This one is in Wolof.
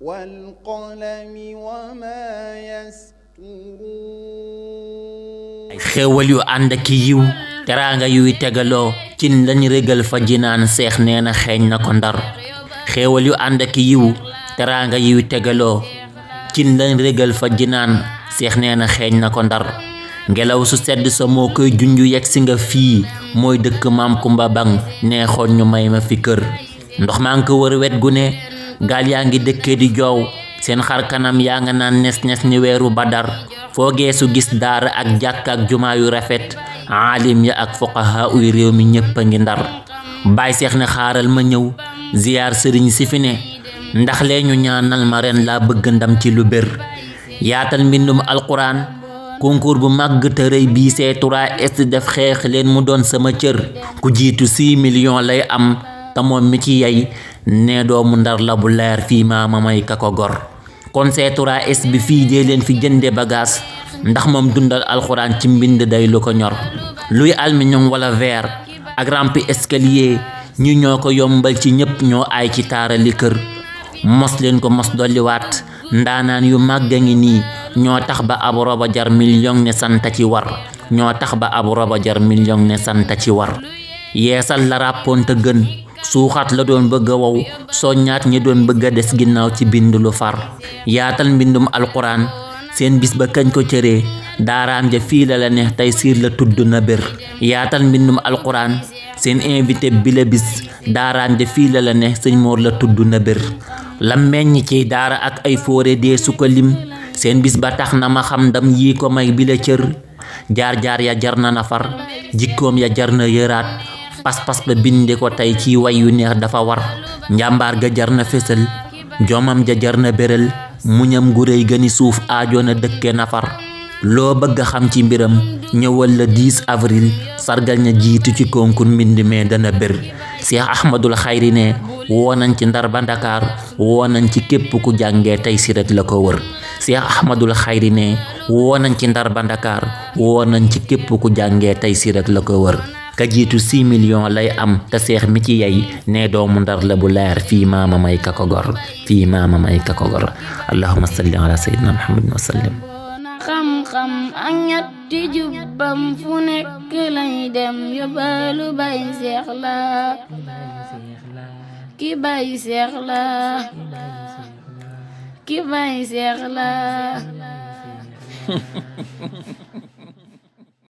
والقلم وما يسطرون xewal yu ànd ak yiw teraanga yuy tegaloo cin lañ régal fa jinaan seex nee na xeeñ na ko ndar xewal yu ànd ak yiw teraanga yuy tegaloo cin lañ régal fa jinaan seex nee na xeeñ na ko ndar ngelaw su sedd sa moo koy junju yegg si nga fii mooy dëkk maam Kumba Bang neexoon ñu may ma fi kër ndox maa ngi ko wër wet gu ne gaal yaa ngi dëkkee di joow seen xar kanam yaa nga naan nes nes ni weeru badar foo geesu gis daara ak jàkk ak jumaa yu rafet aalim ya ak fuqaha uy réew mi ñépp a ngi ndar baay seex ne xaaral ma ñëw ziyaar sëriñ si fi ne ndax lee ñu ñaanal ma ren laa bëgg ndam ci lu bér yaatal mbindum alquran concours bu màgg te rëy bii C3S def xeex leen mu doon sama cër ku jiitu 6 millions lay am te moom mi ci yey ne doomu ndar la bu leer fii maama may ka ko gor kon C3S bi fii dee leen fi jënde bagage ndax moom dundal alxuraan ci mbind day lu ko ñor luy aluminium wala verre ak rampe escalier ñu ñoo ko yombal ci ñépp ñoo aay ci taarali kër mos leen ko mos dolliwaat ndaanaan yu màgg a ngi nii ñoo tax ba ab roba jar million ne santa ci war ñoo tax ba ab roba jar million ne santa ci war yeesal la ràppoon te gën suuxaat la doon bëgg a wow soññaat ñi doon bëgg a des ginnaaw ci bind lu far yaatal mbindum alquran seen bis ba kañ ko cëree daaraam ja fii la ne tey siir la tudd na bér yaatal mbindum alquran seen invité bi la bis daaraam ja fii la ne sëñ Moor la tudd na bér la meññ ci daara ak ay fóore dee su ko lim seen bis ba tax na ma xam ndam yii ko may bi la cër jaar-jaar ya jar na nafar jikkoom ya jar na yëraat pas-pas ba binde ko tey ci way yu neex dafa war njàmbaar ga jar na fésal jomam ja jar na béral muñam gu réy gëni suuf aajoona dëkke nafar loo bëgg a xam ci mbiram ñëwal la 10 avril sargal ña jiitu ci concours mbind mee dana bér Cheikh Ahmadul Xayri ne woo nañ ci Ndar ba Ndakaar woo nañ ci képp ku jàngee tey si rek la ko wër Cheikh Ahmadul Xayri ne woo nañ ci Ndar ba Ndakaar woo nañ ci képp ku jàngee tey si rek la ko wër ka jiitu 6 millions lay am te seex mi ci yey ne doomu Ndar la bu leer fii maama may ka ko gor fii maama may ka ko gor allahumma salli ala sayyidina muhammadin wa sallim xam-xam ak ñetti jubbam fu nekk lay dem yóbbalu bay seex la ki bay seex la ki bay seex la